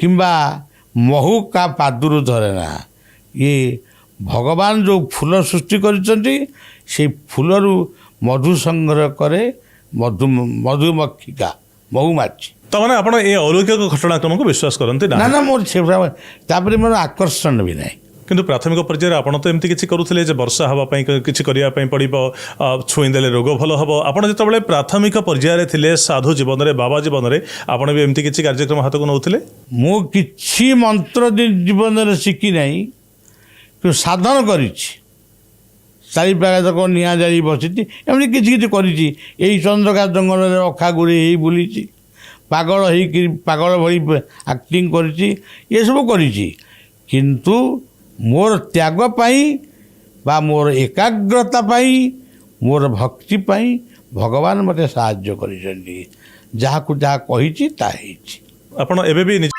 କିମ୍ବା ମହୁ କା ପାଦରୁ ଝରେ ନା। ଇଏ ଭଗବାନ ଯେଉଁ ଫୁଲ ସୃଷ୍ଟି କରିଛନ୍ତି, ସେଇ ଫୁଲରୁ ମଧୁ ସଂଗ୍ରହ କରେ ମଧୁମକ୍ଷିକା, ମହୁମାଛି। ତାମାନେ ଆପଣ ଏ ଅଲୌକିକ ଘଟଣାକ୍ରମକୁ ବିଶ୍ୱାସ କରନ୍ତି ନା? ନା ନା, ମୋର ସେଗୁଡ଼ା ତାପରେ ମୋର ଆକର୍ଷଣ ବି ନାହିଁ। କିନ୍ତୁ ପ୍ରାଥମିକ ପର୍ଯ୍ୟାୟରେ ଆପଣ ତ ଏମିତି କିଛି କରୁଥିଲେ ଯେ ବର୍ଷା ହେବା ପାଇଁ କିଛି କରିବା ପାଇଁ ପଡ଼ିବ, ଛୁଇଁ ଦେଲେ ରୋଗ ଭଲ ହେବ। ଆପଣ ଯେତେବେଳେ ପ୍ରାଥମିକ ପର୍ଯ୍ୟାୟରେ ଥିଲେ, ସାଧୁ ଜୀବନରେ, ବାବା ଜୀବନରେ, ଆପଣ ବି ଏମିତି କିଛି କାର୍ଯ୍ୟକ୍ରମ ହାତକୁ ନେଉଥିଲେ? ମୁଁ କିଛି ମନ୍ତ୍ର ଜୀବନରେ ଶିଖି ନାହିଁ, କିନ୍ତୁ ସାଧନ କରିଛି। ଚାରିପାଖ ନିଆଁ ଜାଳି ବସିଛି, ଏମିତି କିଛି କିଛି କରିଛି। ଏଇ ଚନ୍ଦ୍ରକା ଜଙ୍ଗଲରେ ଅଖା ଗୁଡ଼େଇ ହେଇ ବୁଲିଛି, ପାଗଳ ହେଇକିରି ପାଗଳ ଭଳି ଆକ୍ଟିଂ କରିଛି, ଏସବୁ କରିଛି। କିନ୍ତୁ ମୋର ତ୍ୟାଗ ପାଇଁ ବା ମୋର ଏକାଗ୍ରତା ପାଇଁ, ମୋର ଭକ୍ତି ପାଇଁ ଭଗବାନ ମୋତେ ସାହାଯ୍ୟ କରିଛନ୍ତି। ଯାହାକୁ ଯାହା କହିଛି, ତାହା ହେଇଛି। ଆପଣ ଏବେ ବି ନିଜ